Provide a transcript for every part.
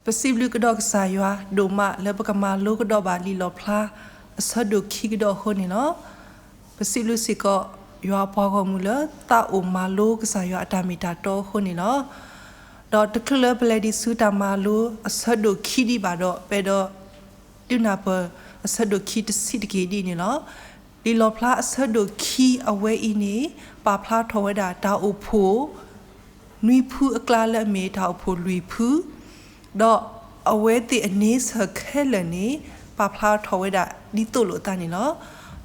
ပစံးဘျုးကဒီးကစၢ်ယွၤဒိၣ်မးလၢပကမၤလိကဒီးဘၣ်လံာ်လီၣ်ဖျါအဆၢဒိၣ်ခံကဒီးအဃိန့ၣ်လီၤ. ပစံးဘျုးစ့ၢ်ကီး ယွၤအပှၤဂီၢ်မုၢ်လၢ သးအိၣ်မၤလိကစၢ်ယွၤအတၢ်မ့ၢ်တၢ်တီအဃိန့ၣ်လီၤ. ဒီးတချုးလၢပလဲၤဒံးဆူတၢ်မၤလိအဆၢဒိၣ်ခံဒံးဘၣ်ဒီး ပအဲၣ်ဒိး ဒုးနၢ်ပၢၢ်အဆၢဒိၣ်ခံတဆံးတက့ၢ်ဒ်န့ၣ်လီၤ. လံာ်လီၣ်ဖျါအဆၢဒိၣ်ခံအဝဲအံၤန့ၣ် ပာ်ဖျါထီၣ်ဝဲဒၣ်တၢ်အိၣ်ဖှိၣ် နွံဖုအကျါလၢအမ့ၢ်တၢ်အိၣ်ဖှိၣ်လွံၢ်ဖု, ဒီးအဝဲသ့ၣ်အန့ဆၢၣ်ခဲလၢာ်န့ၣ် ပာ်ဖျါထီၣ်ဝဲဒၣ်ဒ်သိးလိာ်အသးန့ၣ်လီၤ.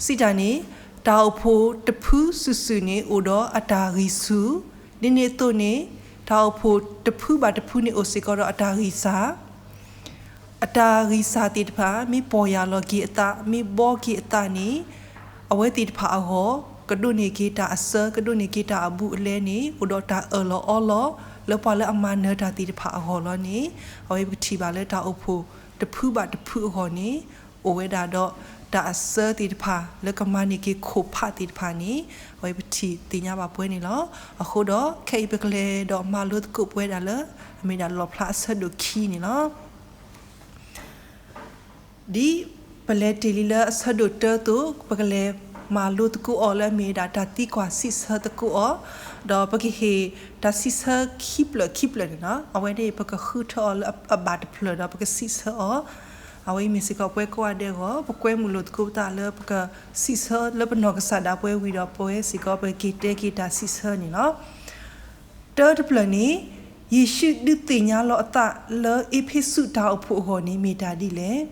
စံးတၢ်န့ၣ် တၢ်အိၣ်ဖှိၣ်တဖုစုာ်စုာ်န့ၣ် အိၣ်ဒီးအတၢ်ဂံၢ်ဆူၣ်, ဒ်န့ၣ်အသိးန့ၣ် တၢ်အိၣ်ဖှိၣ်တဖုဘၣ်တဖုန့ၣ်အိၣ်စ့ၢ်ကီးဒီးအတၢ်ဂံၢ်စၢ် အတၢ်ဂံၢ်စၢ်သ့ၣ်တဖၣ် မ့ၢ်ပီၢ်ယၢ်လီၤက့ၤအသး မ့ၢ်ဘှီက့ၤအသးန့ၣ် အဝဲသ့ၣ်တဖၣ်အဂီၢ် ကဒိးန့ၢ်က့ၤတၢ်အစၢ ကဒိးန့ၢ်က့ၤတၢ်အဘူးအလဲန့ၣ် အိၣ်ဒီးတၢ်အၢၣ်လီၤအီလီၤ လၢပှၤလၢအမၤနၢၤတၢ်သ့ၣ်တဖၣ်အဂီၢ်လီၤန့ၣ် အဝဲပထံၣ်ဘၣ်လၢတၢ်အိၣ်ဖှိၣ်တဖုဘၣ်တဖုအဂီၢ်န့ၣ် အိၣ်ဝဲဒၣ်ဒီးတၢ်အစၢသ့ၣ်တဖၣ် လၢကမၤန့ၢ်က့ၤခိၣ်ဖးသ့ၣ်တဖၣ်န့ၣ် အဝဲပထံၣ်သ့ၣ်ညါဘၣ်ပှဲၤန့ၣ်လီၤ. အဃိဒီး ခဲအံၤပကလဲၤဒီးမၤလိသကိးပဝဲဒၣ်လၢ အမ့ၢ်ဒၣ်လီၣ်ဖျါအဆၢဒိၣ်ခံန့ၣ်လီၤ. ဒ်ပလဲၤတ့ၢ်လံလၢအဆၢဒိၣ်တၢအသိး ပကလဲၤမၤလိသကိးအီၤလၢအမ့ၢ်ဒၣ်တၢ်သံကွၢ်စံးဆၢသကိးအီၤ, ဒီးပကဟ့ၣ်တၢ်စံးဆၢခံဖျၢၣ်ခံဖျၢၣ်န့ၣ်လီၤ. အဝဲန့ၣ်ပကဃုထၢအီၤလၢအဘၣ်တဖျၢၣ်ဒီးပကစံးဆၢအီၤ, အဝဲအံၤမ့ၢ်စ့ၢ်ကီးပဝဲကိးဂၤဒဲးအဂီၢ် ပကွဲမုာ်လိာ်သကိးပသးလၢပကစံးဆၢလၢပနီၢ်ကစၢ်ဒၣ်ပဝဲဝံၤဒီး ပဝဲစ့ၢ်ကီးပကက့ၤတဲက့ၤတၢ်စံးဆၢန့ၣ်လီၤ. တၢတဖျၢၣ်န့ၣ် ယ့ၣ်ၡူးဒုးသ့ၣ်ညါလီၤအသးလၢအ့းဖ့းစူးတၢ်အိၣ်ဖှိၣ်အဂီၢ်န့ၣ်မ့ၢ်တၢ်ဒ်လဲၣ်.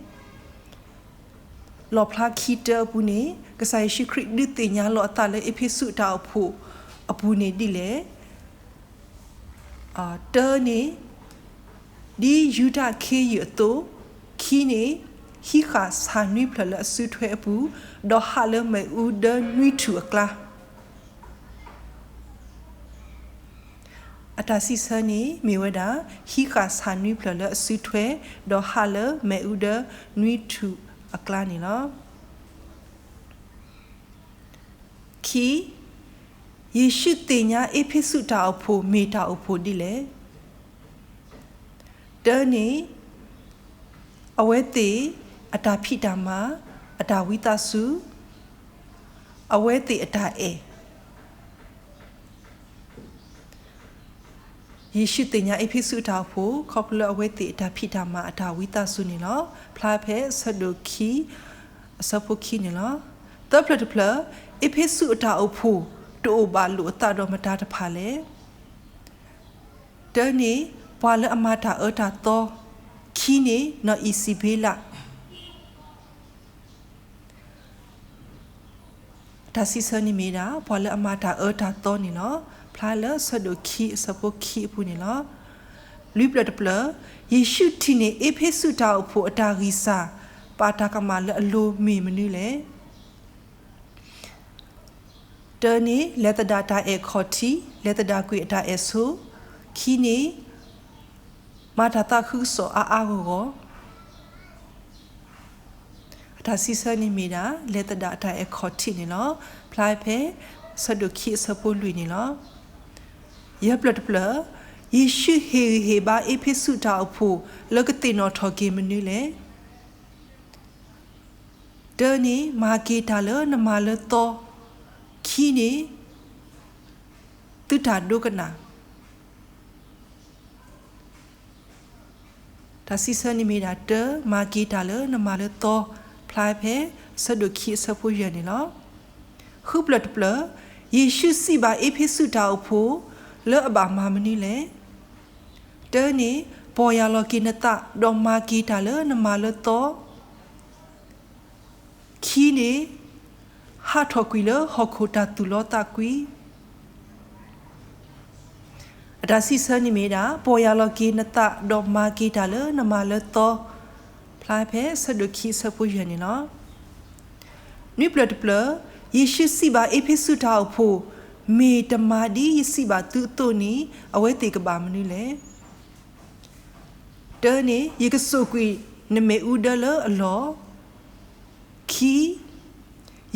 လီၣ်ဖျါခံတၢအပူၤန့ၣ် ကစၢ်ယ့ၣ်ၡူးခရံာ်ဒုးသ့ၣ်ညါလီၤအသးလၢအ့းဖ့းစူးတၢ်အိၣ်ဖှိၣ်အပူၤန့ၣ်ဒ်လဲၣ်. တၢန့ၣ် ဒ်ယူဒၤခ့ယုၢ်အသိး, ခံန့ၣ် ဟံးဃာ်ဆၣ်နွံဖျၢၣ်လၢအစုထွဲအပူၤ, ဒီးဟးလၢမ့ၣ်အူဒၢနွံထူၣ်အကျါ အတၢ်စံးဆၢန့ၣ်မ့ၢ်ဝဲဒၣ် ဟံးဃာ်ဆၣ်နွံဖျၢၣ်လၢအစုထွဲ, ဒီးဟးလၢမ့ၣ်အူဒၢနွံထူၣ်အကျါန့ၣ်လီၤ. ခံ, ယ့ၣ်ၡူးသ့ၣ်ညါအ့းဖ့းစူးတၢ်အိၣ်ဖှိၣ်မ့ၢ်တၢ်အိၣ်ဖှိၣ်ဒ်လဲၣ်. တၢန့ၣ် အဝဲသ့ၣ်အတၢ်ဖံးတၢ်မၤ, အတၢ်ဝံသးစူၤ, အဝဲသ့ၣ်အတၢ်အဲၣ် ယ့ၣ်ၡူးသ့ၣ်ညါအ့းဖ့းစူးအတၢ်အိၣ်ဖှိၣ် ခီဖျိလၢအဝဲသ့ၣ်အတၢ်ဖံးတၢ်မၤအတၢ်ဝံသးစူၤန့ၣ်လီၤ. ဖျါဖဲအဆၢဒိၣ်ခံ အဆၢဖိခံန့ၣ်လီၤ. သၢဖျၢၣ်တဖျၢၣ်, အ့းဖ့းစူးအတၢ်အိၣ်ဖှိၣ်တအိၣ်ဘၣ်လိာ်အသးဒီးမတၤတဖၣ်လဲၣ်. တၢန့ၣ် ပှၤလၢအမၤတၢ်အၢတၢ်သီ, ခံန့ၣ် နီၢ်အံၣ်စံဘ့လး အတၢ်စံးဆၢန့ၣ်မ့ၢ်ဒၣ် ပှၤလၢအမၤတၢ်အၢတၢ်သီန့ၣ်လီၤ. ဖျါလၢအဆၢဒိၣ်ခံအဆၢဖိခံအပူၤန့ၣ်လီၤ. လွံၢ်ဖျၢၣ်တဖျၢၣ်, ယ့ၣ်ၡူးထံၣ်န့ၢ်အ့းဖ့းစူးတၢ်အိၣ်ဖှိၣ်အတၢ်ဂံၢ်စၢ် ပာ်တၢ်ကမၣ်လၢအလိၤမ့ၢ်မနုၤလဲၣ်. တၢန့ၣ် လဲၤသဒၣ်တၢ်အဲၣ်ခီၣ်ထံး, လဲၤသဒၣ်ကွံာ်အတၢ်အဲၣ်ဆိ, ခံန့ၣ် မၤတၢ်သးခုကစီၣ်အါအါဂီၢ်ဂီၢ် အတၢ်စံးဆၢန့ၣ်မ့ၢ်ဒၣ် လဲၤသဒၣ်အတၢ်အဲၣ်ခီၣ်ထံးန့ၣ်လီၤ. ဖျါဖဲ ဆၢဒိၣ်ခံအဆၢဖိလွံၢ်န့ၣ်လီၤ. ယဲၢ်ဖျၢၣ်တဖျၢၣ်, ယ့ၣ်ၡူးဟ့ၣ်ဂံၢ်ဟ့ၣ်ဘါအ့းဖ့းစူးတၢ်အိၣ်ဖှိၣ်လၢကသ့ၣ်နီၣ်ထီၣ်က့ၤမနုၤလဲၣ်. တၢန့ၣ် မၤက့ၤတၢ်လၢနမၤလၢသီ, ခံန့ၣ် သုတၢ်ဒိကနၣ် တၢ်စံးဆၢန့ၣ်မ့ၢ်ဒၣ် တၢ မၤက့ၤတၢ်လၢနမၤလၢသီ, ဖျါဖဲ ဆၢဒိၣ်ခံအဆၢဖိယဲၢ်န့ၣ်လီၤ. ဃုဖျၢၣ်တဖျၢၣ်, ယ့ၣ်ၡူးစံးဘၣ်အ့းဖ့းစူးတၢ်အိၣ်ဖှိၣ် လၢအဘၣ်မၤမနုၤလဲၣ်. တၢန့ၣ် ပီၢ်ယၢ်လီၤက့ၤနသး ဒီးမၤက့ၤတၢ်လၢနမၤလၢသီ, ခံန့ၣ် ဟးထီၣ်ကွံာ်လၢဟီၣ်ခိၣ်တၢ်သူၣ်လီသးကွံ အတၢ်စံးဆၢန့ၣ်မ့ၢ်ဒၣ် ပီၢ်ယၢ်လီၤက့ၤနသး ဒီးမၤက့ၤတၢ်လၢနမၤလၢသီ, ဖျါဖဲဆၢဒိၣ်ခံအဆၢဖိယဲၢ်န့ၣ်လီၤ. နွံဖျၢၣ်တဖျၢၣ်, ယ့ၣ်ၡူးစံးဘၣ်အ့းဖ့းစူးတၢ်အိၣ်ဖှိၣ်, မ့ၢ်တမၤဒ်ယစံးဘၣ်သုအသိးန့ၣ် အဝဲသ့ၣ်ကဘၣ်မနုၤလဲၣ်. တၢန့ၣ် ယကစိာ်ကွံာ်နမ့ၣ်အူဒၢလၢအလီၢ်, ခံ,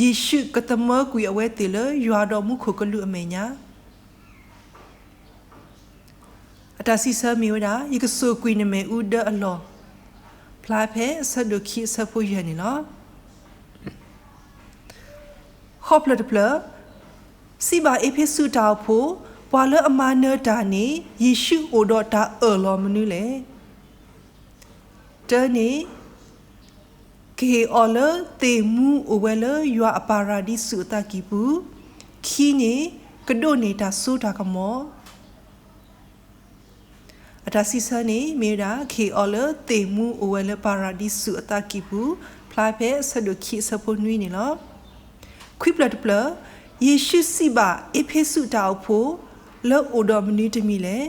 ယ့ၣ်ၡူးကသမၢကွံာ်အဝဲသ့ၣ်လၢယွၤဒီးမူခိၣ်ကလူးအမဲာ်ညါ အ တၢ်စံးဆၢမ့ၢ်ဝဲဒၣ် ယကစိာ်ကွံာ်နမဲာ်အူဒၢအလီၢ်, ဖျါဖဲအဆၢဒိၣ်ခံအဆၢဖိယဲၢ်န့ၣ်လီၤ. ဃိးဖျၢၣ်တဖျၢၣ်, စံးဘၣ်အ့းဖ့းစူးတၢ်အိၣ်ဖှိၣ်, ပှၤလၢအမၤနၢၤတၢ်န့ၣ် ယ့ၣ်ၡူးအိၣ်ဒီးတၢ်အၢၣ်လီၤမနုၤလဲၣ်. တၢန့ၣ် ကဟ့ၣ်အီၤလၢသ့ၣ်မူအိၣ်ဝဲလၢယွၤအပၤရၤဒံစူးအသးကံၢ်ပူၤ, ခံန့ၣ် ကဒိးန့ၢ်တၢ်စိတၢ်ကမီၤ. အတၢ်စံးဆၢန့ၣ်မ့ၢ်ဝဲဒၣ် ကဟ့ၣ်အီၤလၢသ့ၣ်မူအိၣ်ဝဲလၢပၤရၤဒံစူးအသးကံၢ်ပူၤ, ဖျါဖဲအဆၢဒိၣ်ခံအဆၢဖိနွံန့ၣ်လီၤ. ခွံဖျၢၣ်တဖျၢၣ်, ယ့ၣ်ၡူးစံးဘၣ်အ့းဖ့းစူးတၢ်အိၣ်ဖှိၣ် လၢအိၣ်ဒီးမနုၤတမံၤလဲၣ်.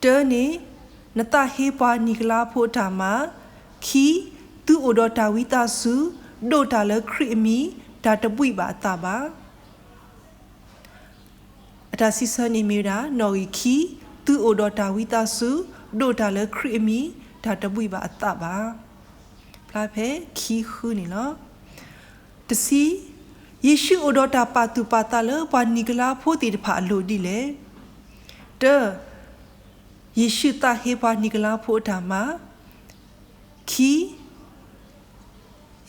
တၢန့ၣ် နသးဟ့ပှၤနံၣ်ကလါဖိအတၢ်မၤ, ခံ, သုအိၣ်ဒီးတၢ်ဝံသးစူၤ, ဒိးတၢ်လၢခရံာ်အမံၤ, တၢ်တဘှံးဘၣ်အသးဘၣ်. အတၢ်စံးဆၢန့ၣ်မ့ၢ်ဝဲဒၣ် နီၣ်ဂံၢ်ခံ, သုအိၣ်ဒီးတၢ်ဝံသးစူၤ, ဒိးတၢ်လၢခရံာ်အမံၤ, တၢ်တဘှံးဘၣ်အသးဘၣ်. ဖျါဖဲခံဃုန့ၣ်လီၤ. တဆံ, ယ့ၣ်ၡူးအိၣ်ဒီးတၢ်ပာ်သူၣ်ပာ်သးလၢပှၤနံၣ်ကလါဖိသ့ၣ်တဖၣ်အလိၤဒ်လဲၣ်. တၢ, ယ့ၣ်ၡူးသးဟ့ပှၤနံၣ်ကလါဖိအတၢ်မၤ, ခံ,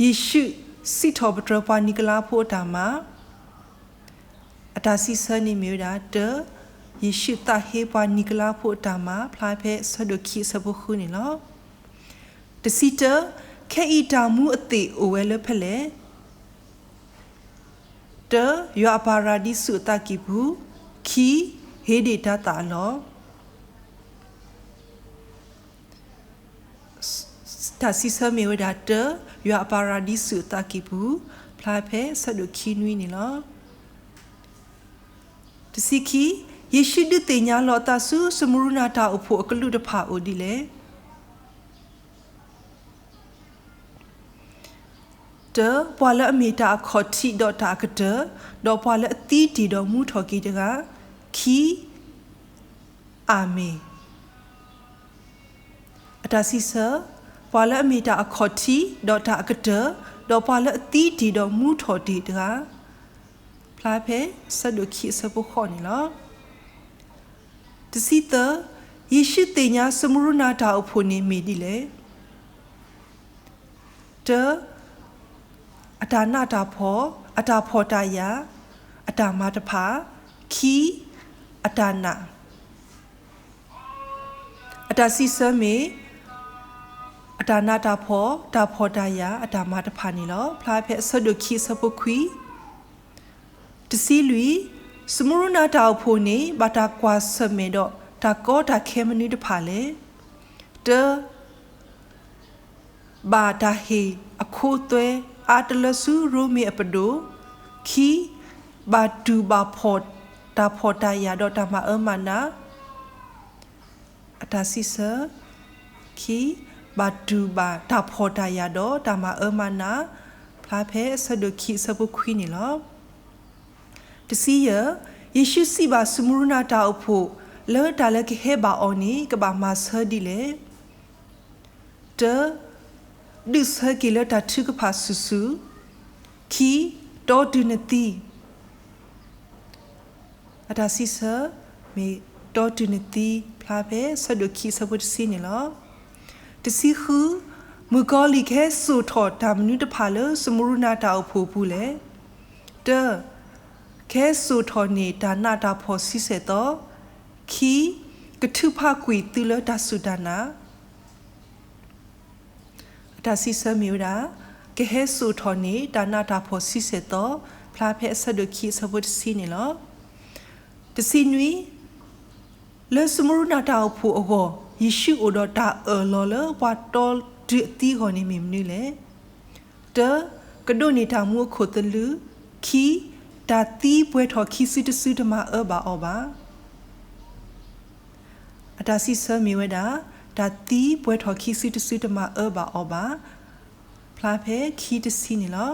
ယ့ၣ်ၡူးစံးထီၣ်ပတြၢၤပှၤနံၣ်ကလါဖိအတၢ်မၤ. အတၢ်စံးဆၢန့ၣ်မ့ၢ်ဝဲဒၣ် တၢ, ယ့ၣ်ၡူးသးဟ့ပှၤနံၣ်ကလါဖိအတၢ်မၤ ဖျါဖဲအဆၢဒိၣ်ခံအဆၢဖိဃုန့ၣ်လီၤ. တဆံတၢ, ခဲအံၤတၢ်မူအသ့ၣ်အိၣ်ဝဲလၢဖဲလဲၣ်. တၢ, ယွၤအပၤရၤဒံစူးအသးကံၢ်ပူၤ, ခံ, ဟ့ဒ့ၣ်တၤသၣ်အလီၢ်. တၢ်စံးဆၢမ့ၢ်ဝဲဒၣ် တၢ, ယွၤအပၤရၤဒံစူးအသးကံၢ်ပူၤ, ဖျါဖဲအဆၢဒိၣ်ခံနွံန့ၣ်လီၤ. တဆံခံ, ယ့ၣ်ၡူးဒုးသ့ၣ်ညါလီၤအသးဆူ စမရူနၤတၢ်အိၣ်ဖှိၣ်အကလုာ်တဖၣ်အိၣ်ဒ်လဲၣ်. တၢ, ပှၤလၢအမ့ၢ်တၢ်အခီၣ်ထံးဒီးတၢ်အကတၢၢ်, ဒီးပှၤလၢအသံတ့ၢ်ဒီးမူထီၣ်က့ၤတဂၤ, ခံ, အၤမ့ၣ်. အတၢ်စံးဆၢ, ပှၤလၢအမ့ၢ်တၢ်အခီၣ်ထံးဒီးတၢ်အကတၢၢ်, ဒီးပှၤလၢအသံတ့ၢ်ဒီးမူထီၣ်တ့ၢ်တဂၤ, ဖျါဖဲအဆၢဒိၣ်ခံအဆၢဖိဃိးန့ၣ်လီၤ. တဆံသၢ, ယ့ၣ်ၡူးသ့ၣ်ညါစမရူနၤတၢ်အိၣ်ဖှိၣ်န့ၣ်မ့ၢ်ဒ်လဲၣ်. တၢ, အတၢ်နးတၢ်ဖှီၣ်, အတၢ်ဖှီၣ်တၢ်ယာ်, အတၢ်မၤတဖၣ်, ခံ, အတၢ်နာ်. အတၢ်စံးဆၢမ့ၢ် အတၢ်နးတၢ်ဖှီၣ်, တၢ်ဖှီၣ်တၢ်ယာ်, အတၢ်မၤတဖၣ်န့ၣ်လီၤ. ဖျါဖဲအဆၢဒိၣ်ခံအဆၢဖိခွံ. တဆံလွံၢ်, စမရူနၤတၢ်အိၣ်ဖှိၣ်န့ၣ် ဘၣ်တၢ်ကွၢ်ဆၢၣ်မဲာ်ဒီးတၢ်ကီတၢ်ခဲမနုၤတဖၣ်လဲၣ်. တၢ, ဘၣ်တၢ်ဟ့ၣ်အခိသွဲ အါတလၢဆူရိမ့ၤအပဒိၣ်, ခံ, ဘၣ်တူၢ်ဘၣ်ဖှီၣ်တၢ်ဖှီၣ်တၢ်ယာ်ဒီးတၢ်မၤအၢမၤနး. အတၢ်စံးဆၢ, ခံ, ဘၣ်တူၢ်ဘၣ်တၢ်ဖှီၣ်တၢ်ယာ်ဒီးတၢ်မၤအၢမၤနး, ဖျါဖဲအဆၢဒိၣ်ခံအဆၢဖိခွံန့ၣ်လီၤ. တဆံယဲၢ်, ယ့ၣ်ၡူးစံးဘၣ်စမရူနၤတၢ်အိၣ်ဖှိၣ် လၢတၢ်လၢကဟဲဘၣ်အီၤန့ၣ် ကဘၣ်မၤဆၢဒ်လဲၣ်. တၢ, ဒုးဆၢက့ၤလၢတၢ်ထုကဖၣ်စုာ်စုာ်, ခံ, တီတုၤနသံ. အတၢ်စံးဆၢမ့ၢ်တီတုၤနသံ ဖျါဖဲဆၢဒိၣ်ခံဆၢဖိတဆံန့ၣ်လီၤ. တဆံဃု, မုၣ်ကီၤလံၢ်ကဟဲစိာ်ထီၣ်တၢ်မနုၤတဖၣ်လၢစမရူနၤတၢ်အိၣ်ဖှိၣ်အပူၤလဲၣ်. တၢ, ကဟဲစိာ်ထီၣ်န့ၢ်တၢ်နးတၢ်ဖှီၣ်ဆံဆဲၣ်သီ, ခံ, ကထုးဖးကွံာ်သုလၢတၢ်စူၢ်တၢ်နာ်. အတၢ်စံးဆၢမ့ၢ်ဝဲဒၣ် ကဟဲစိာ်ထီၣ်န့ၢ်တၢ်နးတၢ်ဖှီၣ်ဆံဆဲၣ်သီ ဖျါဖဲအဆၢဒိၣ်ခံအဆၢဖိတဆံန့ၣ်လီၤ. တဆံနွံ, လၢစမရူနၤတၢ်အိၣ်ဖှိၣ်အဂီၢ် ယ့ၣ်ၡူးအိၣ်ဒီးတၢ်အၢၣ်လီၤလၢပှၤတီတုၤအသံအဂီၢ်န့ၣ်မ့ၢ်မနုၤလဲၣ်. တၢ, ကဒိးန့ၢ်တၢ်မူအခိၣ်သလုး, ခံ, တၢ်သံပှဲၤထီၣ်ခံစုတစုတမၤအၢဘၣ်အီၤဘၣ်. အတၢ်စံးဆၢမ့ၢ်ဝဲဒၣ် တၢ်သံပှဲၤထီၣ်ခံစုတစုတမၤအၢဘၣ်အီၤဘၣ်, ဖျါဖဲခံတဆံန့ၣ်လီၤ.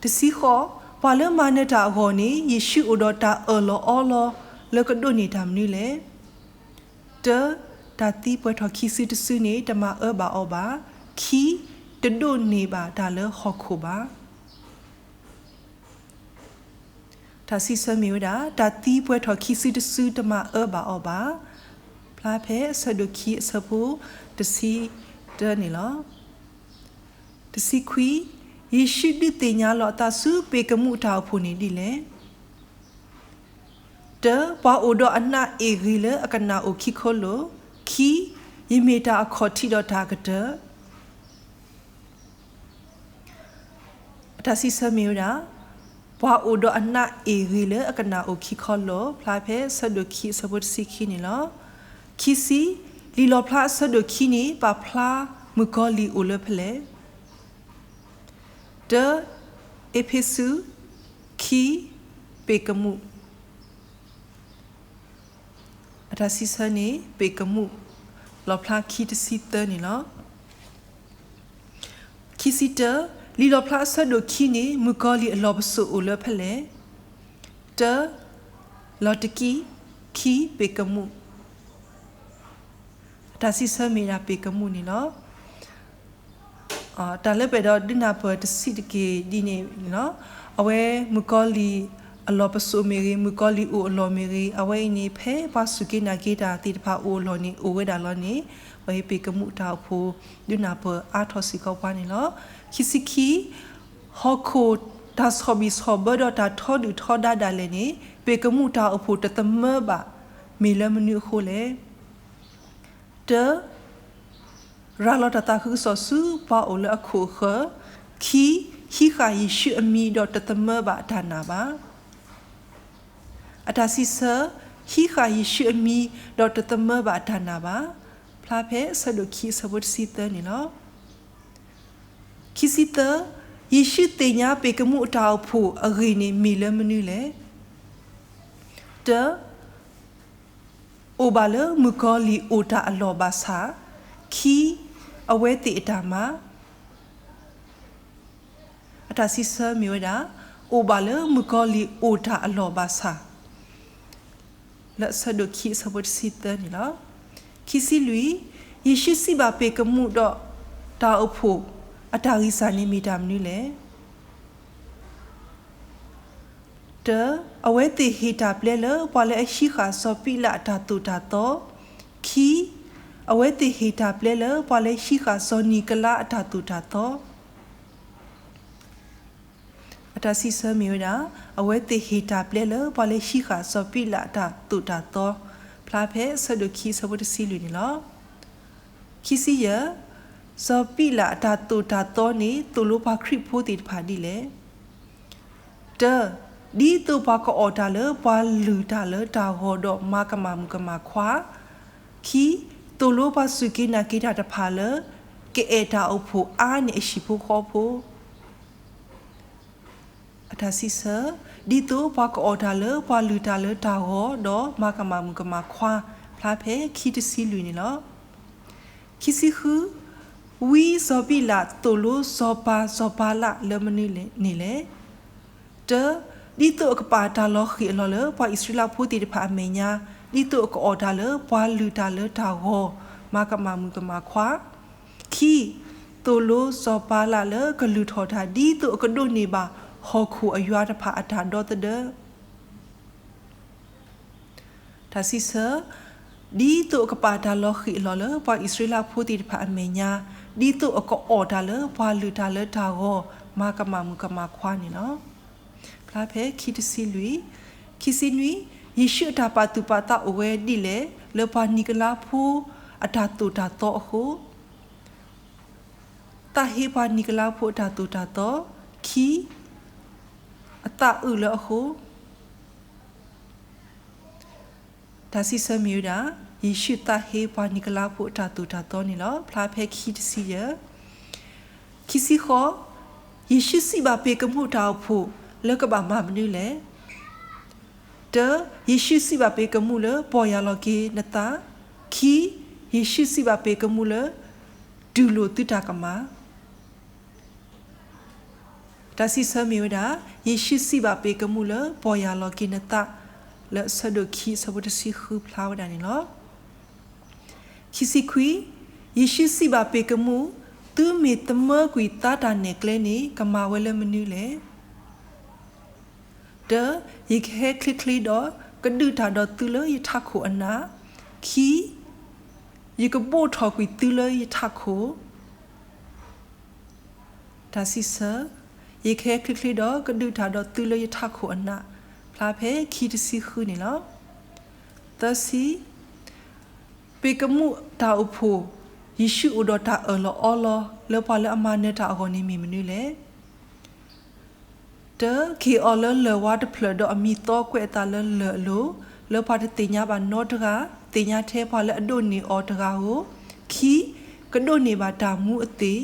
တဆံဃိး, ပှၤလၢမၤနၢၤတၢ်အဂီၢ်န့ၣ် ယ့ၣ်ၡူးအိၣ်ဒီးတၢ်အၢၣ်လီၤအီလီၤလၢကဒိးန့ၢ်တၢ်မနုၤလဲၣ်. တၢ, တၢ်သံပှဲၤထီၣ်ခံစုတစုန့ၣ် တမၤအၢဘၣ်အီၤဘၣ်, ခံ, တဒိးန့ၢ်ဘၣ်တၢ်လၢဟီၣ်ခိၣ်ဘၣ်. တၢ်စံးဆၢမ့ၢ်ဝဲဒၣ် တၢ်သံပှဲၤထီၣ်ခံစုတစုတမၤအၢဘၣ်အီၤဘၣ်. ဖျါဖဲအဆၢဒိၣ်ခံအဆၢဖိတဆံတၢန့ၣ်လီၤ. တဆံခွံ, ယ့ၣ်ၡူးဒုးသ့ၣ်ညါလီၤအသးဆူပ့ၤကမူၣ်တၢ်အိၣ်ဖှိၣ်န့ၣ်ဒ်လဲၣ်. တၢ, ပှၤအိၣ်ဒီးအနးအ့ၣ်ဂ့ၤလၢအကနၣ်အိၣ်ခံခီလိာ်, ခံ, ယမ့ၢ်တၢ်အခီၣ်ထံးဒီးတၢ်အကတၢၢ် အတၢ်စံးဆၢမ့ၢ်ဝဲဒၣ် ပှၤအိၣ်ဒီးအနးအ့ၣ်ဂ့ၤလၢအကနၣ်အိၣ်ခံခီလိာ် ဖျါဖဲအဆၢဒိၣ်ခံအဆၢဖိတဆံခံန့ၣ်လီၤ. ခံဆံ, လံာ်လီၣ်ဖျါအဆၢဒိၣ်ခံန့ၣ် ပာ်ဖျါမုၣ်ကီၤလံၢ်အိၣ်လၢဖဲလဲၣ်. တၢ, အ့းဖ့းစူး, ခံ, ပ့ၤကမူၣ် အတၢ်စံးဆၢန့ၣ် ပ့ၤကမူၣ် လီၣ်ဖျါခံတဆံသၢန့ၣ်လီၤ. ခံဆံတၢ, လံာ်လီၣ်ဖျါအဆၢဒိၣ်ခံန့ၣ် မုၣ်ကီၤလံၢ်အလီၢ်ပစိာ်အိၣ်လၢဖဲလဲၣ်. တၢ, လီၤတကံၢ်, ခံ, ပ့ၤကမူၣ် အတၢ်စံးဆၢမ့ၢ်ဒၣ်ပ့ၤကမူၣ်န့ၣ်လီၤ. တၢ်လၢပအဲၣ်ဒိးဒုးနၢ်ပၢၢ်တဆံးတက့ၢ်ဒ်န့ၣ်လီၤ. အဝဲမုၣ်ကီၤလံၢ်အလီၢ်ပစိာ်မ့ၢ်ဂ့ၤ, မုၣ်ကီၤလံၢ်အိၣ်အလီၢ်မ့ၢ်ဂ့ၤ, အဝဲအံၤန့ၣ် ဖဲပှၤစူၢ်က့ၤနာ်က့ၤတၢ်သ့ၣ်တဖၣ်အိၣ်အလီၢ်န့ၣ် အိၣ်ဝဲဒၣ်လီၤန့ၣ် အဝဲပ့ၤကမူၣ်တၢ်အိၣ်ဖှိၣ် ဒုးနၢ်ပၢၢ်အါထီၣ်စ့ၢ်ကီးပှၤန့ၣ်လီၤ. ခံဆံခံ, ဟီၣ်ခိၣ်တၢ်ဆီၣ်ဘံၣ်ဆီၣ်ဘၢဒီးတၢ်ထီဒုၣ်ထီဒါဒၣ်လဲာ်န့ၣ် ပ့ၤကမူၣ်တၢ်အိၣ်ဖှိၣ်တသမၢဘၣ် မ့ၢ်လၢမနုၤအဃိလဲၣ်. တၢ, ရၤလီၤတၢ်သးခုကစီၣ်ဆူပှၤအိၣ်လၢအခိၣ်အဃၢၤ, ခံ, ဟံးဃာ်ယ့ၣ်ၡူးအမံၤဒီးတသမၢဘၣ်အတၢ်နာ်ဘၣ်. အတၢ်စံးဆၢ, ဟံးဃာ်ယ့ၣ်ၡူးအမံၤဒီးတသမၢဘၣ်အတၢ်နာ်ဘၣ်, ဖျါဖဲအဆၢဒိၣ်ခံအဆၢဖိတဆံသၢန့ၣ်လီၤ. ခံဆံသၢ, ယ့ၣ်ၡူးသ့ၣ်ညါပ့ၤကမူၣ်အတၢ်အိၣ်ဖှိၣ်အဂ့ၢ်န့ၣ်မ့ၢ်လၢမနုၤလဲၣ်. တၢ, အိၣ်ဘၣ်လၢမုၣ်ကီၤလံၢ်အိၣ်တၢ်အလီၢ်ဘၣ်ဆၣ်, ခံ, အဝဲသ့ၣ်အတၢ်မၤ အတၢ်စံးဆၢမ့ၢ်ဝဲဒၣ် အိၣ်ဘၣ်လၢမုၣ်ကီၤလံၢ်အိၣ်တၢ်အလီၢ်ဘၣ်ဆၣ် လၢအဆၢဒိၣ်ခံအဆၢဖိတဆံသၢန့ၣ်လီၤ. ခံဆံလွံၢ်, ယ့ၣ်ၡူးစံးဘၣ်ပ့ၤကမူၣ်ဒီးတၢ်အိၣ်ဖှိၣ်အတၢ်ဂံၢ်စၢ်န့ၣ်မ့ၢ်တၢ်မနုၤလဲၣ်. တၢ, အဝဲသ့ၣ်ဟ့ၣ်တၢ်ပျဲလၢပှၤလၢအဟံးဃာ်စီၤပံးလးအတၢ်သိၣ်တၢ်သီ, ခံ, အဝဲသ့ၣ်ဟ့ၣ်တၢ်ပျဲလၢပှၤလၢဟံးဃာ်စီၤနံၤကလါအတၢ်သိၣ်တၢ်သီ အတၢ်စံးဆၢမ့ၢ်ဝဲဒၣ် အဝဲသ့ၣ်ဟ့ၣ်တၢ်ပျဲလၢပှၤလၢဟံးဃာ်စီၤပံးလးအတၢ်သိၣ်တၢ်သီ ဖျါဖဲအဆၢဒိၣ်ခံအဆၢဖိတဆံလွံၢ်န့ၣ်လီၤ. ခံဆံယဲၢ်, စီၤပံးလးအတၢ်သိၣ်တၢ်သီန့ၣ် သိၣ်လိပှၤခရံာ်ဖိသ့ၣ်တဖၣ်ဒ်လဲၣ်. တၢ, ဒ်သိးပှၤကအီၣ်တၢ်လၢပှၤလုၢ်တၢ်လၢတၢ်ဂီၤဒီးမၤကမၣ်မုၣ်ကမၣ်ခွါ, ခံ, သိၣ်လိပှၤစူၢ်က့ၤနာ်က့ၤတၢ်တဖၣ်လၢ ကအဲၣ်တၢ်အိၣ်ဖှိၣ်အါန့ၢ်အဟံၣ်ဖိဃီဖိ အတၢ်စံးဆၢ, ဒ်သိးပှၤကအီၣ်တၢ်လၢပှၤလုၢ်တၢ်လၢတၢ်ဂီၤဒီးမၤကမၣ်မုၣ်ကမၣ်ခွါ ဖျါဖဲခံတဆံလွံၢ်န့ၣ်လီၤ. ခံဆံဃု, ဝံစီၤပံးလးသိၣ်လိစီၤပၤစီၤပၤလးလၢမနုၤန့ၣ်လဲၣ်. တၢ, ဒ်သိးအကပာ်တၢ်လီၤဃံၤအလီၢ်လၢပှၤအံၣ်စရ့လးဖိသ့ၣ်တဖၣ်အမဲာ်ညါ, ဒ်သိးအကအီၣ်တၢ်လၢပှၤလုၢ်တၢ်လၢတၢ်ဂီၤ, မၤကမၣ်မုၣ်ကမၣ်ခွါ, ခံ, သိၣ်လိစီၤပၤလးလၢကလုၢ်ထီၣ်တၢ် ဒ်သိးအကဒိးန့ၢ်ဘၣ်ဟီၣ်ခိၣ်အယွၤတဖၣ်အတၢ်ဒီသဒၢ တၢ်စံးဆၢ, ဒ်သိးအကပာ်တၢ်လီၤဃံၤအလီၢ်လၢပှၤအံၣ်စရ့လးဖိသ့ၣ်တဖၣ်အမဲာ်ညါ, ဒ်သိးအကအီၣ်တၢ်လၢပှၤလုၢ်တၢ်လၢတၢ်ဂီၤ, မၤကမၣ်မုၣ်ကမၣ်ခွါန့ၣ်လီၤ. ဖျါဖဲခံတဆံလွံၢ်, ခံဆံနွံ, ယ့ၣ်ၡူးအတၢ်ပာ်သူၣ်ပာ်သးအိၣ်ဝဲဒ်လဲၣ် လၢပှၤနံၤကလါဖိအတၢ်သိၣ်တၢ်သီအဃိ သးဟ့ပှၤနံၤကလါဖိအတၢ်သိၣ်တၢ်သီ, ခံ, အသးအုးလၢအဃိ တၢ်စံးဆၢမ့ၢ်ဝဲဒၣ် ယ့ၣ်ၡူးသးဟ့ပှၤနံၤကလါဖိအတၢ်သိၣ်တၢ်သီန့ၣ်လီၤ. ဖျါဖဲခံတဆံယဲၢ်, ခံဆံဃိး, ယ့ၣ်ၡူးစံးဘၣ်ပ့ၤကမူၣ်တၢ်အိၣ်ဖှိၣ်လၢကဘၣ်မၤမနုၤလဲၣ်. တၢ, ယ့ၣ်ၡူးစံးဘၣ်ပ့ၤကမူၣ်လၢ ပီၢ်ယၢ်လီၤက့ၤနသး, ခံ, ယ့ၣ်ၡူးစံးဘၣ်ပ့ၤကမူၣ်လၢ တူၢ်လိာ်သုတၢ်ကမၣ် တၢ်စံးဆၢမ့ၢ်ဝဲဒၣ် ယ့ၣ်ၡူးစံးဘၣ်ပ့ၤကမူၣ်လၢ ပီၢ်ယၢ်လီၤက့ၤနသး လၢအဆၢဒိၣ်ခံအဆၢဖိတဆံဃုဖျါဝဲဒၣ်န့ၣ်လီၤ. ခံဆံခွံ, ယ့ၣ်ၡူးစံးဘၣ်ပ့ၤကမူၣ်, သုမ့ၢ်သမၢကွံာ်သါတၢ်နဲၣ်ကျဲန့ၣ် ကမၤဝဲလၢမနုၤလဲၣ်. တၢ, ယကဟဲချ့ချ့ဒီး ကဒုးတၢ်ဒီးသုလၢယထးခိၣ်အနး, ခံ, ယကဘိၣ်ထီၣ်ကွံာ်သုလၢယထးခိၣ် တၢ်စံးဆၢ, ယကဟဲချ့ချ့ဒီး ကဒုးတၢ်ဒီးသုလၢယထးခိၣ်အနး, ဖျါဖဲခံတဆံဃုန့ၣ်လီၤ. သၢဆံ, ပ့းကမူၣ်တၢ်အိၣ်ဖှိၣ်, ယ့ၣ်ၡူးအိၣ်ဒီးတၢ်အၢၣ်လီၤအီလီၤ လၢပှၤလၢအမၤနၢၤတၢ်အဂီၢ်န့ၣ်မ့ၢ်မနုၤလဲၣ်. တၢ, ကဟ့ၣ်အီၤလၢလၢၢ်ဝါတဖျၢၣ် ဒီးအမံၤသီကွဲးအသးလၢလၢၢ်အလိၤ, လၢပှၤတသ့ၣ်ညါဘၣ်နီတဂၤ, သ့ၣ်ညါထဲပှၤလၢအဒိးန့ၢ်အီၤတဂၤဧိၤ, ခံ, ကဒိးန့ၢ်ဘၣ်တၢ်မူအသ့ၣ်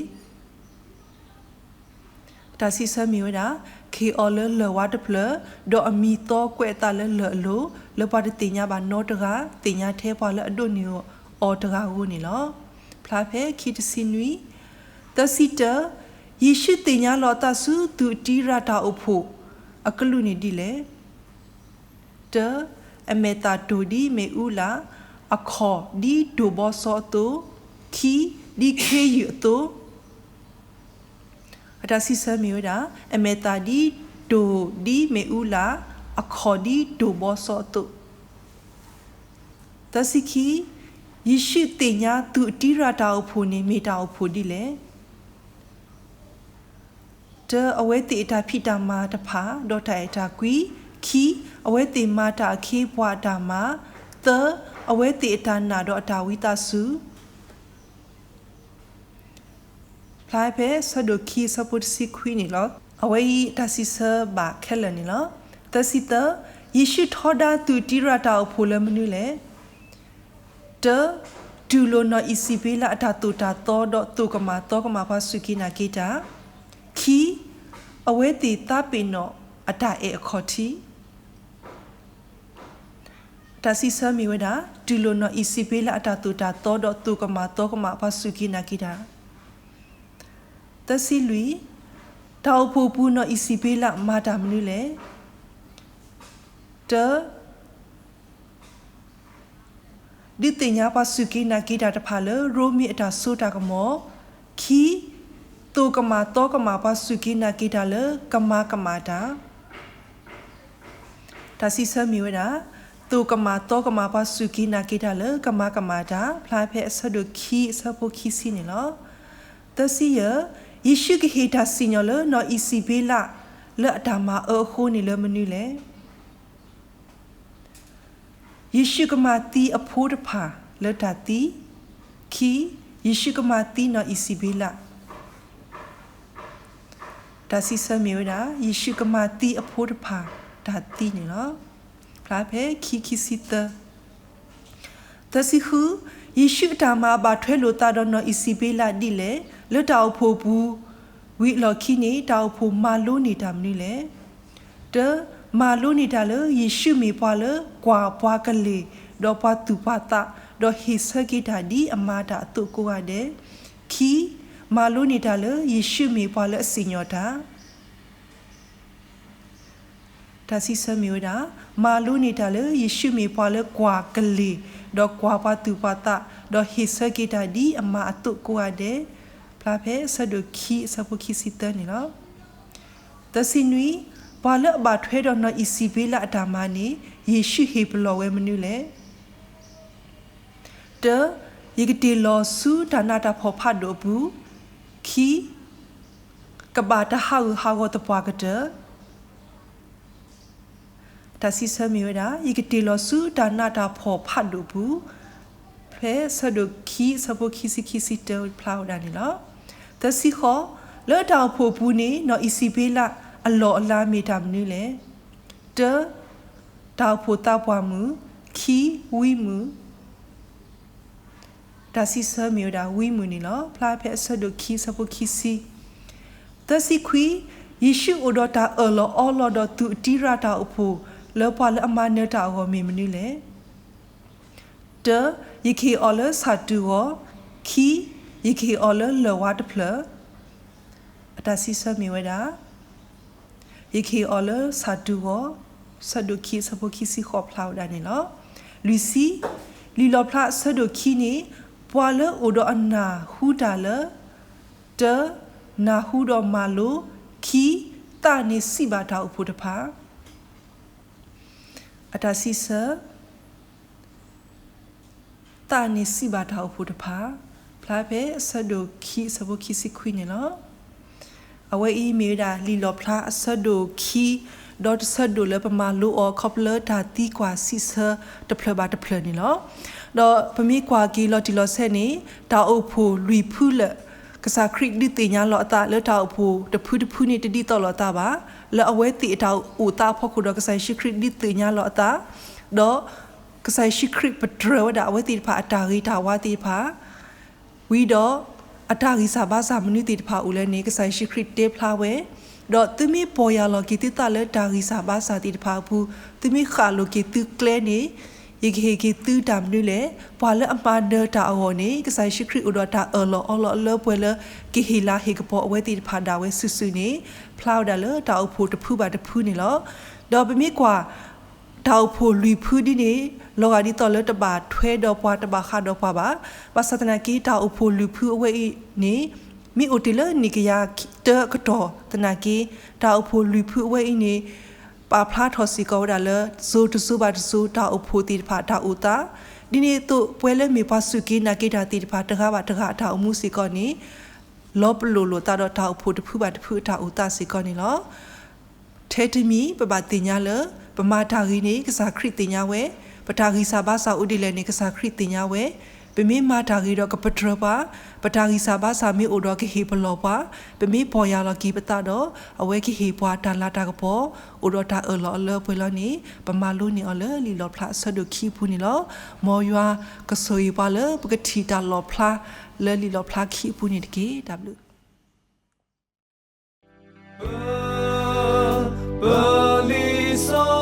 တၢ်စံးဆၢမ့ၢ်ဝဲဒၣ်, ကဟ့ၣ်အီၤလၢလၢၢ်ဝါတဖျၢၣ်, ဒီးအမံၤသီကွဲးအသးလၢလၢၢ်အလိၤ, လၢပှၤတသ့ၣ်ညါဘၣ်နီတဂၤ, သ့ၣ်ညါထဲပှၤလၢအဒိးန့ၢ်အီၤတဂၤဧိၤန့ၣ်လီၤ. ဖျါဖဲခံတဆံနွံ, သၢဆံတၢ, ယ့ၣ်ၡူးသ့ၣ်ညါလီၤအသးဆူသူၣ်အတံရၣ်တၢ်အိၣ်ဖှိၣ်အကလုာ်န့ၣ်ဒ်လဲၣ်. တၢ, အမဲာ်သၣ်တိၢ်ဒ်မ့ၣ်အူလာ်, အခီၣ်ဒ်တိၢ်ဘီစီအသိး, ခံ, ဒ်ခ့ယုၢ်အသိး အတၢ်စံးဆၢမ့ၢ်ဝဲဒၣ်, အမဲာ်သၣ်ဒ်တိၢ်ဒ်မ့ၣ်အူလာ်, အခီၣ်ဒ်တိၢ်ဘီစီအသိး. သၢဆံခံ, ယ့ၣ်ၡူးသ့ၣ်ညါသူၣ်အတံရၣ်တၢ်အိၣ်ဖှိၣ်န့ၣ်မ့ၢ်တၢ်အိၣ်ဖှိၣ်ဒ်လဲၣ်. တၢ, အဝဲသ့ၣ်အတၢ်ဖံးတၢ်မၤတဖၣ် ဒီးတၢ်အဲၣ်တၢ်ကွံ, ခံ, အဝဲသ့ၣ်မၤတၢ်အခ့အပှၤအတၢ်မၤ, သၢ, အဝဲသ့ၣ်အတၢ်နာ်ဒီးအတၢ်ဝံသးစူၤ ဖျါဖဲဆၢဒိၣ်ခံအဆၢဖိတဆံခွံန့ၣ်လီၤ. အဝဲအံၤတၢ်စံးဆၢဘၣ်ခဲလၢာ်န့ၣ်လီၤ. သၢဆံသၢ, ယ့ၣ်ၡူးထီဒါသူၣ်တံရၣ်တၢ်အိၣ်ဖှိၣ်လၢမနုၤလဲၣ်. တၢ, တူၢ်လိာ်နီၢ်အံၣ်စံးဘ့လးအတၢ်သိၣ်တၢ်သီ ဒီးသိၣ်ကမၣ်သီကမၣ်ပှၤစူၢ်က့ၤနာ်က့ၤတၢ်, ခံ, အဝဲသ့ၣ်သးပ့ၤနီၣ်အတၢ်အဲၣ်အခီၣ်ထံး တၢ်စံးဆၢမ့ၢ်ဝဲဒၣ်, တူၢ်လိာ်နီၢ်အံၣ်စံးဘ့လးအတၢ်သိၣ်တၢ်သီ ဒီးသိၣ်ကမၣ်သီကမၣ်ပှၤစူၢ်က့ၤနာ်က့ၤတၢ်. သၢဆံလွံၢ်, တၢ်အိၣ်ဖှိၣ်ပူၤနီၢ်အံၣ်စံးဘ့လးမၤတၢ်မနုၤလဲၣ်. တၢ, ဒုးသ့ၣ်ညါပှၤစူၢ်က့ၤနာ်က့ၤတၢ်တဖၣ်လၢ ရိမ့ၤအတၢ်စိတၢ်ကမီၤ, ခံ, သိၣ်ကမၣ်သီကမၣ်ပှၤစူၢ်က့ၤနာ်က့ၤတၢ်လၢကမၤကမၣ်တၢ် တၢ်စံးဆၢမ့ၢ်ဝဲဒၣ်, သိၣ်ကမၣ်သီကမၣ်ပှၤစူၢ်က့ၤနာ်က့ၤတၢ်လၢကမၤကမၣ်တၢ် ဖျါဖဲအဆၢဒိၣ်ခံအဆၢဖိခံဆံန့ၣ်လီၤ. သၢဆံယဲၢ်, ယ့ၣ်ၡူးကဟ့ၣ်တၢ်စံၣ်ညီၣ်လၢနီၢ်အံၣ်စံးဘ့လး လၢအတၢ်မၤအၢအဃိန့ၣ်လၢမနုၤလဲၣ်. ယ့ၣ်ၡူးကမၤသံအဖိတဖၣ်လၢတၢ်သံ, ခံ, ယ့ၣ်ၡူးကမၤသံနီၢ်အံၣ်စံးဘ့လး တၢ်စံးဆၢမ့ၢ်ဝဲဒၣ်, ယ့ၣ်ၡူးကမၤသံအဖိတဖၣ်တၢ်သံန့ၣ်လီၤ. ဖျါဖဲခံခံဆံသၢ, သၢဆံဃု, ယ့ၣ်ၡူးအတၢ်မၤအဘၣ်ထွဲလိာ်သးဒီးနီၢ်အံၣ်စံးဘ့လးဒ်လဲၣ်. လၢတၢ်အိၣ်ဖှိၣ်ပူၤ ဝံၤအလီၢ်ခံန့ၣ် တၢ်အိၣ်ဖှိၣ်မၤလိန့ၢ်တၢ်မနုၤလဲၣ်. တၢ, မၤလိန့ၢ်တၢ်လၢ ယ့ၣ်ၡူးမ့ၢ်ပှၤလၢကွၢ်ပှၤကလ့ၢ်, ဒီးပှၤသူၣ်ပှၤသး, ဒီးဟ့ၣ်ဆၢက့ၤတၢ်ဒ်အမၤတၢ်အသိးကိးဂၤဒဲး, ခံ, မၤလိန့ၢ်တၢ်လၢ ယ့ၣ်ၡူးမ့ၢ်ပှၤလၢအစံၣ်ညီၣ်တၢ် တၢ်စံးဆၢမ့ၢ်ဝဲဒၣ်, မၤလိန့ၢ်တၢ်လၢ ယ့ၣ်ၡူးမ့ၢ်ပှၤလၢကွၢ်ကလ့ၢ်, ဒီးကွၢ်ပှၤသူၣ်ပှၤသး, ဒီးဟ့ၣ်ဆၢက့ၤတၢ်ဒ်အမၤအသိးကိးဂၤဒဲး, ဖျါဖဲအဆၢဒိၣ်ခံအဆၢဖိခံဆံသၢန့ၣ်လီၤ. သၢဆံနွံ, ပှၤလၢအဘၣ်ထွဲဒီးနီၢ်အံၣ်စံးဘ့လးအတၢ်မၤန့ၣ် ယ့ၣ်ၡူးဟ့ၣ်ပလီၢ်ဝဲမနုၤလဲၣ်. တၢ, ယကတ့ၢ်လီၤဆူတၢ်နးတၢ်ဖှီၣ်ဖးဒိၣ်အပူၤ, ခံ, ကဘၣ်တၢ်ဟးဂူာ်ဟးဂီၤသပှၢ်ကတၢၢ် တၢ်စံးဆၢမ့ၢ်ဝဲဒၣ်, ယကတ့ၢ်လီၤဆူတၢ်နးတၢ်ဖှီၣ်ဖးဒိၣ်ပူၤ, ဖဲဆၢဒိၣ်ခံ ဆၢဖိခံဆံခံဆံတၢဖျါဝဲဒၣ်န့ၣ်လီၤ. သၢဆံဃိး, လၢတၢ်အိၣ်ဖှိၣ်ပူၤန့ၣ် နီၢ်အံၣ်စံးဘ့လးအလီၢ်အလၤမ့ၢ်တၢ်မနုၤလဲၣ်. တၢ, တၢ်အိၣ်ဖှိၣ်သးပှၢ်မုၢ်, ခံ, ဝံမုၢ် တၢ်စံးဆၢမ့ၢ်ဝဲဒၣ် ဝံမုၢ်န့ၣ်လီၤ. ဖျါဖဲအဆၢဒိၣ်ခံ ဆၢဖိခံဆံ. သၢဆံခွံ, ယ့ၣ်ၡူးအိၣ်ဒီးတၢ်အၢၣ်လီၤအီလီၤဒီးသူၣ်အတံရၣ်တၢ်အိၣ်ဖှိၣ် လၢပှၤလၢအမၤနၢၤတၢ်အဂီၢ်မ့ၢ်မနုၤလဲၣ်. တၢ, ယကဟ့ၣ်အီၤလၢဆၣ်တူၢ်ဂီၤ, ခံ, ယကဟ့ၣ်အီၤလၢလၢၢ်ဝါတဖျၢၣ် အတၢ်စံးဆၢမ့ၢ်ဝဲဒၣ် ယကဟ့ၣ်အီၤလၢဆၣ်တူၢ်ဂီၤ, ဆၢဒိၣ်ခံ ဆၢဖိခံဆံဃိးဖျါဝဲဒၣ်န့ၣ်လီၤ. လွံၢ်ဆံ, လံာ်လီၣ်ဖျါအဆၢဒိၣ်ခံန့ၣ် ပှၤလၢအိၣ်ဒီးအနၢ်ဟူတၢ်လၢ တၢ, နၢ်ဟူဒီးမၤလိ, ခံ, သးန့ၢ်စံးဘၣ်တၢ်အိၣ်ဖှိၣ်တဖၣ် အတၢ်စံးဆၢ သးန့ၣ်စံးဘၣ်တၢ်အိၣ်ဖှိၣ်တဖၣ်, ဖျါဖဲအဆၢဒိၣ်ခံ အဆၢဖိခံဆံခွံန့ၣ်လီၤ. အဝဲအံၤမ့ၢ်ဝဲဒၣ်လံာ်လီၣ်ဖျါအဆၢဒိၣ်ခံ ဒီးတဆၢဒိၣ်လၢပမၤလိအီၤ ခီဖျိလၢတၢ်သံကွၢ်စံးဆၢတဖျၢၣ်ဘၣ်တဖျၢၣ်န့ၣ်လီၤ. ဒီးပမ့ၢ်ကွၢ်က့ၤလီၤတံၢ်လီၤဆဲးန့ၣ် တၢ်အိၣ်ဖှိၣ်လွံၢ်ဖုလၢာ် ကစၢ်ခရံာ်ဒုးသ့ၣ်ညါလီၤအသးလၢတၢ်အိၣ်ဖှိၣ်တဖုတဖုန့ၣ် တဒ်သိးလိာ်သးဘၣ်, လၢအဝဲသ့ၣ်အတၢ်အိၣ်သးအဖီခိၣ်ဒီးကစၢ်ယ့ၣ်ၡူးခရံာ်ဒုးသ့ၣ်ညါလီၤအသး, ဒီး ကစၢ်ယ့ၣ်ၡူးခရံာ်ပတြၢၤဝဲဒၣ်အဝဲသ့ၣ်တဖၣ်အတၢ်ဂ့ၤတၢ်ဝါသ့ၣ်တဖၣ် ဝံၤဒီး အတၢ်ဂံၢ်စၢ်ဘါစၢ်မနုၤသ့ၣ်တဖၣ်အိၣ်လဲၣ်န့ၣ် ကစၢ်ယ့ၣ်ၡူးခရံာ်တဲဖျါဝဲ, ဒီးသုမ့ၢ်ပီၢ်ယၢ်လီၤက့ၤသုသးလၢတၢ်ဂံၢ်စၢ်ဘါစၢ်သ့ၣ်တဖၣ်အပူၤ, သုမ့ၢ်ဃၣ်လိာ်က့ၤသုကျဲန့ၣ် ယကဟ့ၣ်က့ၤသုတၢ်မနုၤလဲၣ်. ပှၤလၢအမၤနၢၤတၢ်အဂီၢ်န့ၣ် ကစၢ်ယ့ၣ်ၡူးခရံာ်အိၣ်ဒီးတၢ်အၢၣ်လီၤအီလီၤအလၢပှဲၤလၢ ကဟ့ၣ်လၤဟ့ၣ်ကပီၤအဝဲသ့ၣ်တဖၣ်ဒၣ်ဝဲစုာ်စုာ်န့ၣ် ဖျါဝဲဒၣ်လၢတၢ်အိၣ်ဖှိၣ်တဖုဘၣ်တဖုန့ၣ်လီၤ. ဒီးပမ့ၢ်ကွၢ် တၢ်အိၣ်ဖှိၣ်လွံၢ်ဖုဒ်န့ၣ် လီၤဂာ်ဒ်သိးလၢတဘၣ်ထွဲဒီးပှၤတဘၣ်ဃးဒီးပှၤဘၣ်. ဘၣ်ဆၣ်သနာ်က့ တၢ်အိၣ်ဖှိၣ်လွံၢ်ဖုအဝဲအံၤန့ၣ် မ့ၢ်အိၣ်တ့ၢ်လၢနံၣ်ကယၤတၢအကတီၢ်သနာ်က့ တၢ်အိၣ်ဖှိၣ်လွံၢ်ဖုအဝဲအံၤန့ၣ် ပာ်ဖျါထီၣ်စ့ၢ်ကီးဝဲဒၣ်လၢ စိၤတစိၤဘၣ်တစိၤ တၢ်အိၣ်ဖှိၣ်သ့ၣ်တဖၣ်တၢ်အိၣ်သး, ဒ်န့ၣ်အသိး ပဝဲလၢမ့ၢ်ပှၤစူၢ်က့ၤနာ်က့ၤတၢ်သ့ၣ်တဖၣ် တဂၤဘၣ်တဂၤအတၢ်အိၣ်မူစ့ၢ်ကီးန့ၣ် လီၤပလိာ်လိာ်သးဒီးတၢ်အိၣ်ဖှိၣ်တဖုဘၣ်တဖုအတၢ်အိၣ်သးစ့ၢ်ကီးန့ၣ်လီၤ. ထဲတမံၤ ပဘၣ်သ့ၣ်ညါလၢ ပမၤတၢ်ဂ့ၤန့ၣ် ကစၢ်ခရံာ်သ့ၣ်ညါဝဲ, ပတၢ်ဂံၢ်စၢ်ဘါစၢ်အိၣ်ဒ်လဲၣ်န့ၣ် ကစၢ်ခရံာ်သ့ၣ်ညါဝဲ, ပမ့ၢ်မၤတၢ်ဂ့ၤဒီးကပတြၢၤပှၤ, ပတၢ်ဂံၢ်စၢ်ဘါစၢ်မ့ၢ်အိၣ်ဒီးကဟ့ၣ်ပလီၢ်ပှၤ, ပမ့ၢ်ပီၢ်ယၢ်လီၤက့ၤပသးဒီး အဝဲကဟ့ၣ်ပှၤတၢ်လၤတၢ်ကပီၤ အိၣ်ဒီးတၢ်အၢၣ်လီၤအလၢပှဲၤလီၤန့ၣ် ပမၤလိန့ၢ်အီၤလၢလံာ်လီၣ်ဖျါအဆၢဒိၣ်ခံအပူၤန့ၣ်လီၤ. မ်ယွၤကဆိၣ်ဂ့ၤပှၤလၢပကထံၣ်တၢ်လီၣ်ဖျါလၢလံာ်လီၣ်ဖျါခံအပူၤန့ၣ်တက့ၢ်. တၢ်ဘျုး